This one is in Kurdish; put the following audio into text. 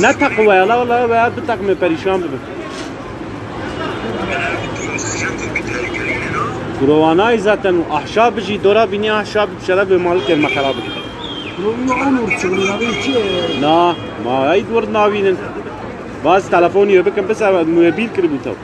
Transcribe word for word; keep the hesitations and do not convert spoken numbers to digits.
Ne teqwe ya la, wala we biteqme perîşan bibe. Kurowanayî zaten û ahşab jî dora bînî ahşab bi şeref ve malikên me xerab bikin. Kurowiyo ew nur çigrinavi çi? Na, ma ey dur navînin. Baz telefonî bikin, bisa mubîl kiribû tew.